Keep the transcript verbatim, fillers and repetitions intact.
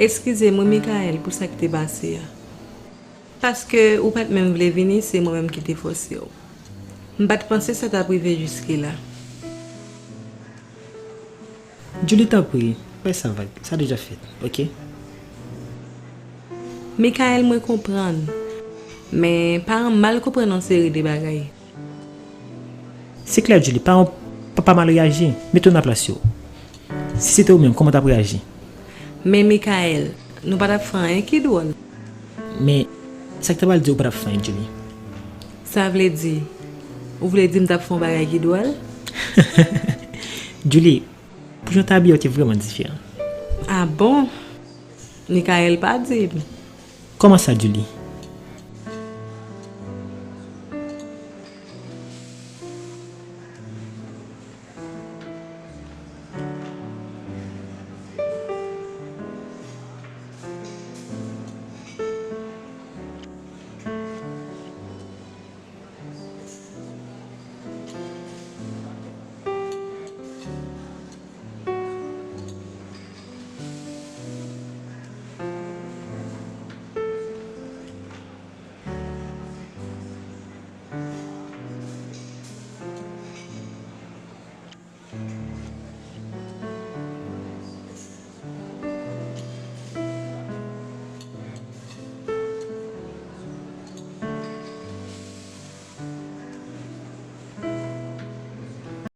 Eskize m wi, Michael, pou sa ki te pase a. Paske ou pa t menm vle vini, se mwen menm ki te fòse w. M pa t panse sa t ap rive jiske la. Julie, tanpri, bay sa vag. Sa deja fèt, oke? Michael, mwen konprann. Men paran m mal konprann yon seri de bagay. Se klè, Julie, paran w p ap mal reyaji. Mete w nan plas yo. Si se te ou menm, kòman w t ap reyaji? Men Michael, nou pa t ap fè anyen ki dwòl. Men, sa k ta pral di w pa t ap fè anyen, Julie? Sa vle di, ou vle di m t ap fè yon bagay ki dwòl? Julie, pou jan w te abiye, w te vrèman diferan. Ah bon? Michael pa di m. Kòman sa, Julie?